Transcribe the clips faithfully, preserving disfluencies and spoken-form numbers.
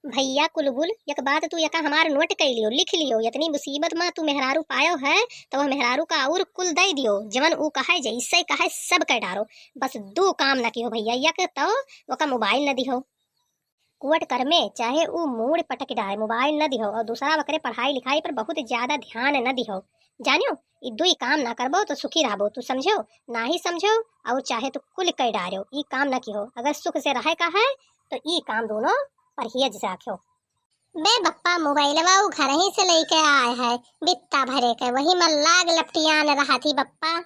भइया कुलबुल, एक बात तू यका हमार note कइ लियो, लिख लियो, यतनी मुसीबत मा तू मेहरारू पायो है, त वह मेहरारू का अउर कुल दइ दियो, जवन ऊ कहै, जइसे कहै, सब कइ डारो, बस दू काम न किहो भइया, यक तउ वका mobile न दिहो। Court करै में चाहे ऊ मूड़ पटक डारे, mobile न दिहो, अउर दूसरा वकरे पढ़ाई लिखाई पर बहुत ज्यादा ध्यान न दिहो। जान्यो, ई दुई काम ना करबो तो सुखी रहबो, तू समझो, नाही समझो, अउर चाहे तू कुल कइ डारो, ई काम न किहो। अगर सुख से रहै का है तो ई काम दूनो परहेज से राख्यो। बे बप्पा, मोबाइलवा ऊ घरही से लइके आए है, बित्ता भरे के, वही मा लाग लपटियान रहत ही बप्पा।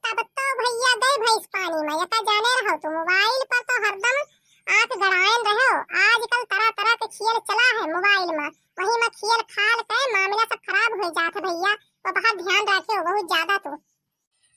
तब तो भइया गए भैंस पानी मा, यका जाने रहो तू, मोबाइल पर तो हरदम आँख गड़ाएन रहो। आजकल तरह तरह के खेल चला है मोबाइल मा, वही मा खेल खाल के मामला सब खराब होइ जात है भइया, वो बहुत ध्यान राख्यो बहुत ज्यादा तू।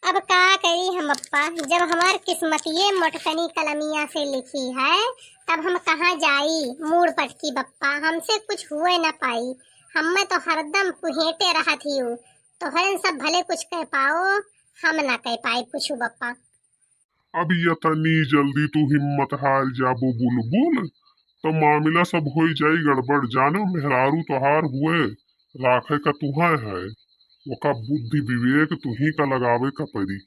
अब का करी हम बप्पा, जब हमार किस्मतिये मोटकनी कलमिया से लिखी है, तब हम कहाँ जाई मूड़ पटकी बप्पा, हमसे कुछ हुए न पाई। हम्मे तो हरदम कुहेटे रहत ही ऊ, तोहरन सब भले कुछ कह पाओ, हम ना कह पाई कुछ बप्पा। अब यतनी जल्दी तू हिम्मत हार जाबो बुलबुल, तो मामला सब होइ जाई गड़बड़। जानो मेहरारू तोहार हुए, राखे का तुहै है, ओका बुद्धि विवेक तुही का लगावे का पड़ी।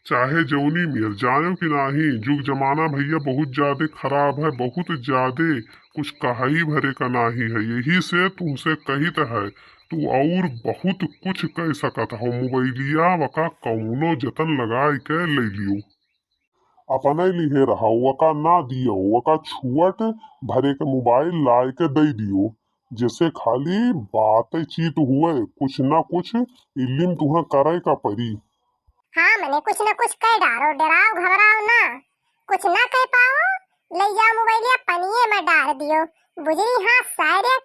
चाहे जौनी मेर, जानो कि नाही, जुग जमाना भइया बहुत ज्यादे खराब है, बहुत ज्यादे, कुछ कहई भरे का नाही है। यही से तुमसे कहित है, तू अउर बहुत कुछ कह सकत हो। मोबाइलिया वका कौनो जतन लगाइ के लइ लियो। अपने लिहे रहा, वका ना दियो, वका छुअट भरे के मोबाइल लाइ के दइ दियो, जैसे खाली बातचीत हुए, कुछ ना कुछ इलिम तुहा करे का परी। हाँ, मने कुछ ना कुछ कह डारो, डराओ घबराओ ना, कुछ ना कह पाओ, लइ जाओ मोबाइलिया पनिये मा डार दियो, बुझली? हाँ सारे,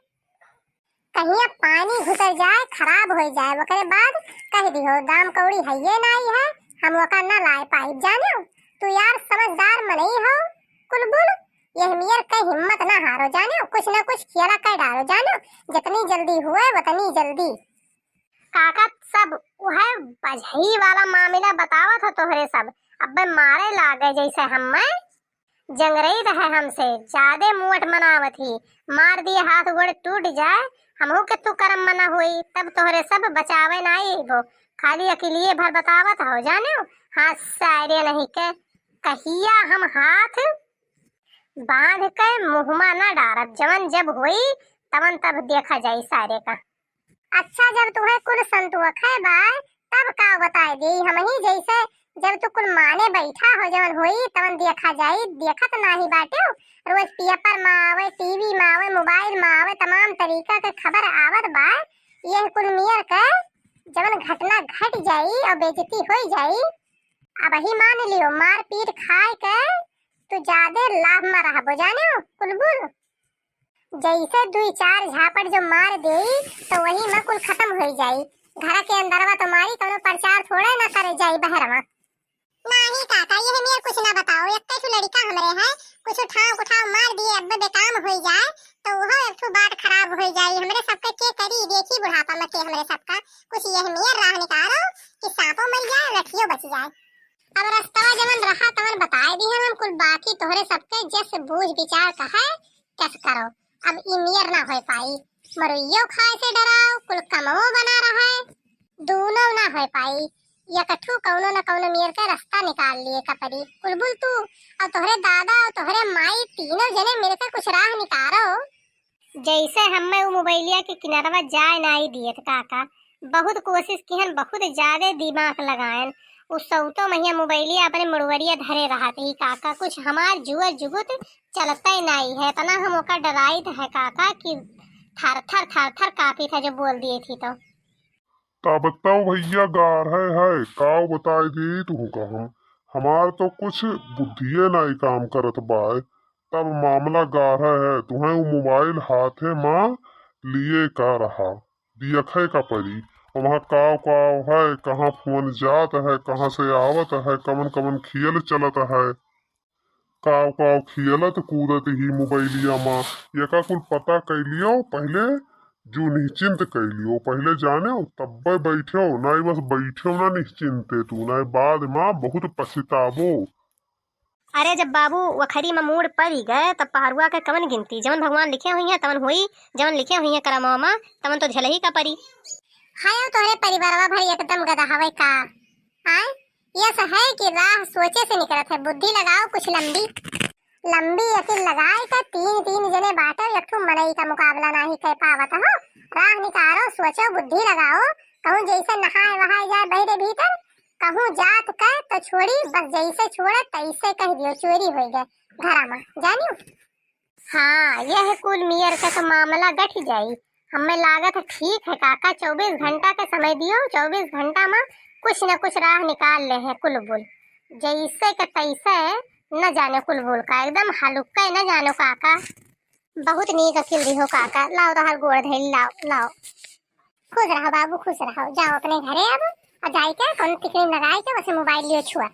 कहिया पानी घुसर जाए, खराब होइ जाए, ओकरे बाद कह दिहो, "दाम कौड़ी हइये नाई है, हम ओका न लाए पाइब।" जान्यो, तू यार समझदार मनई हो, कुलबुल, यह मियर के हिम्मत न हारो, जान्यो, कुछ न कुछ खियाला कर डारो, जान्यो, जितनी जल्दी हुए, उतनी जल्दी। काका, सब वह बजही वाला मामला बतावत हो तोहरे सब, अब्बे मारे लागे जैसे हम्मे। जंगरई रहे हमसे, जादे मुअट मनावत ही, मार दिए हाथ गोड़ टूट जाए, हमहू के तू करम मना होई, तब तोहरे सब बचावे ना अइबो। खाली अकेलिए भर बतावत हो, जान्यो? हाँ, सारे नहीं के, कहिया हम हाथ बांध के मुँहमा ना डारब, जवन जब होई, तवन तब देखा जाई सारे का। अच्छा, जब तुहे कुल संतोखे बाय, तब का बताए देई हमही जैसे, जब तू कुल माने बैठा हो, जवन होई तवन देखा जाई, देखत नाही बाटेउ। रोज paper मा आवे, TV मा आवे, mobile मा आवे, तमाम तरीका के खबर आवत बा। यह कुल मियर के जवन घटना घट जाई अउर बेइज्जती होइ जाई। अबही मान लियो, मारपीट खाए के तू जादे लाभ मा रहबो, जान्यो कुलबुल। जैसे दुई चार झापट जो मार देई, तो वही मा कुल खतम होइ जाई। घर के अंदरवा तो मारी, कौनो प्रचार थोड़े ना करे जाई बहरवा। नाही काका, यह मेर कुछ ना बताओ, एक्के ठो लड़िका हमरे है, कुछ ठाव उठाव मार दिए, अब बेकाम होइ जाए, तो वो एक ठो बाट खराब होइ जाई। हमरे सबके के करी, देखी बुढ़ापा मा के हमरे सबका। कुछ यह मेर राह निकालो कि सांपो मर जाए, लठियो बच जाए। अब रस्तवा जवन रहा तवन बताए दिहन हम कुल, बाकी तोहरे सबके जस बूझ विचार कहे तस करो। अब ई मेर ना होइ पाई, मरुइयो खाए से डराओ, कुल कमवो बना रहे, दूनो ना होइ पाई। एकठू कौनो न कौनो मेर के रस्ता निकाल लिए का परी। कुलबुल तू अउर तोहरे दादा अउर तोहरे माई तीनों जने मिलके कुछ राह निकारो। जैसे हम्मे उ मोबाइलिया के किनारवा जाए नाई दियत काका, बहुत कोशिश किहन, बहुत जादे दिमाग लगायन। उ सौतो महिया मोबाइलिया अपने मुड़वरिया धरे रहत ही काका, कुछ हमार जुआ जुगुत चलते नाई है। इतना हम ओका डराइत है काका कि थर थर थर थर कांपित है जो बोल दिए थी तो। तब तो भैया गाढ़े है, काव बताई दी तुहका हम। हमार तो कुछ बुद्धिये नाई काम करत बाय, तब मामला गाढ़े है। तुहें उ मोबाइल हाथे मा लिए का रहा, दियखे का परी। वहाँ काव काव है, कहाँ फोन जात है, कहाँ से आवत है, कवन कवन खेल चलत है। काव काव खियलत कूदत ही मोबाइलिया मा, एका कुल पता कइ लियो पहिले, जो निश्चिंत कइ लियो पहिले जाने, तब्बे बैठो, नाई बस बैठो ना निश्चिंते तू, नाई बाद मा बहुत पछताबो। अरे, जब बाबू वखरी में मूड़ परी गए, तब पहरुआ के कवन गिनती? जवन भगवान लिखे हुई हैं, तवन होई, जवन लिखे हुई हैं करमवा में, तवन तो झेलही का परी। हाय, तोहरे परिवारवा भर एकदम गदहावे का? आय, यस है कि राह सोचे से निकलत है, बुद्धि लगाओ कुछ लंबी। लंबी अकिल लगाए का तीन, तीन जने बाटे, एक ठो मनई का मुकाबला नाही कर पावत हो। राह निकारो, सोचो, बुद्धि लगाओ, कहूँ जैसे नहाए वहाए जाए बहिरे भीतर, कहूँ जात के तो छोड़ी, बस जैसे छोड़े तैसे कह दियो, चोरी होई गए घरा में, जानियो। हाँ, यह कुल मियर का तो मामला गठ जाई। हमें लागत है ठीक है काका, चउबीस घंटा के समय दियो, चउबीस घंटा में कुछ न कुछ राह निकाल ले है कुलबुल। जैसे के तैसे न जाने कुलबुल का, एकदम हलुक्का न जानो काका। बहुत नीक अकिल दिहो काका, लाओ तोहार गोड़ धइल, लाओ, लाओ। खुश रहो बाबू, खुश रहो। जाओ अपने घरे अब, और जाई के कौन टिकनी लगाई के बस मोबाइल लियो छुआ।